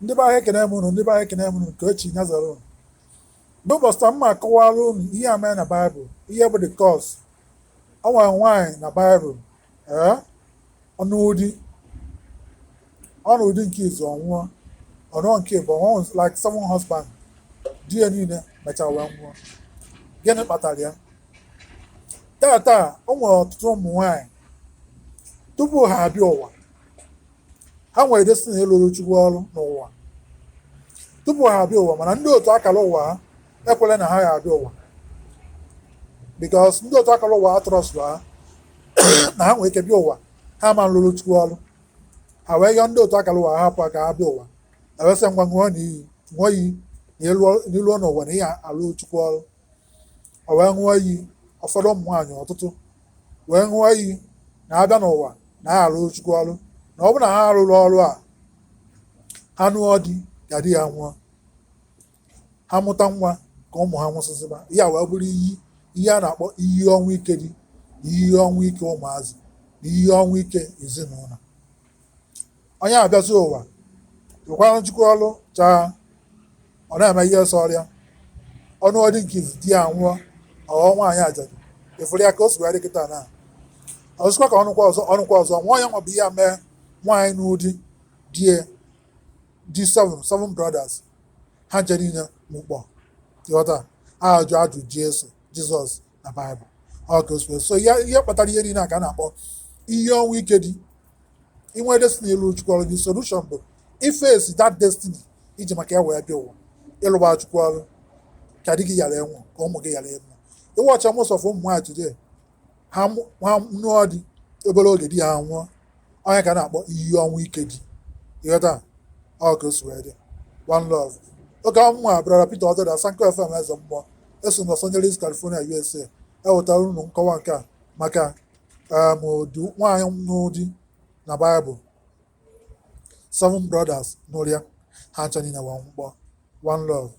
Ndị be anyị, ekene m unu. Ndị be anyị, ekene m unu nke echi nya zara unu. N'ụbọchị taa, mma akọwara unu ihe a mere na Baịbụl, ihe bụ the cause. Ọ nwere nwaanyị na Baịbụl, ee, ọnụụdị ọnụụdị nke izu ọnwụọ, ọnụọ nke ịbụ ọnwụọ, like seven husband. Di ya niile mechara wee nwụọ. Gịnị kpatara ya? Taa taa, o nwere ọtụtụ ụmụ nwaanyị, tupu ha abịa ụwa, ha nwere destiny ịlụrụ Chukwu ọrụ n'ụwa tupu ha abịa ụwa. Mana ndị otu akara ụwa ha ekwele na ha ga-abịa ụwa, because ndị otu akara ụwa ha trustụrụ ha na ha nwere ike bịa ụwa, ha ma nlụrụ Chukwu ọrụ. Ha wee yọọ ndị otu akara ụwa ha hapụ ka ha bịa ụwa. Ewesị, ngwa, ṅụọ na iyi, ṅụọ iyi na ịlụọ n'ụwa na ihe alụ Chukwu ọrụ. O wee ṅụọ iyi. Ụfọdụ ụmụ nwaanyị, ọtụtụ wee ṅụọ iyi na abịa n'ụwa na ha alụ Chukwu ọrụ, na ọ bụrụ na ha arụrụ ọrụ a, ha nụọ di ka di ya nwụọ, ha mụta nwa ka ụmụ ha nwụsịsịba. Ya wee bụrụ iyi, ihe a na-akpọ iyi ọnwụ ike di na iyi ọnwụ ike ụmụazị na iyi ọnwụ ike ezinụlọ. Onye abịazi ụwa rụkwara Chukwu ọrụ chaa, ọ na-eme ihe sọrọ ya. Ọnụ ọdị nke izi, di ya nwụọ, ọghọ nwaanyị ajadu. Ịfụrụ ya ka o si wee dị kịta na ọzọkwa ka ọnụkwa ọzọ, ọnụkwa ọzọ nwa ya nwa bụ ihe a mee nwaanyị n'ụdị die di seven, seven brothers, ha nche niile mụkpọ. Ịghọta ajụ ajụ Jesu Jizọs na Baịbụl, ọ ka o si wee. So ihe kpatara ihe niile a ka a na-akpọ ihe ọnwụ ike dị. Inwe destiny ịlụ Chukwu ọrụ gị, solution bụ iface that destiny iji maka ya wee bịa ụwa, ịlụgba Chukwu ọrụ ka di gị ghara ịnwụ, ka ụmụ gị ghara ịnwụ. Ịwọcha most of ụmụ nwaanyị today, ha nụọ di, obere oge di ha nwụọ. Onye ka a na-akpọ iyi ọnwụ ike di. Ịghọta ọ ka o si wee dị. One love. Oge ọmụmụ a, Brother Peter Ododa, Sanko FM, eze mmụọ eso na Los Angeles, California, USA, ewetara unu nkọwa nke a maka ụdị nwaanyị n'ụdị na Baịbụl, seven brothers n'ụlọ ya, ha ncha niile wee mkpọ. One love.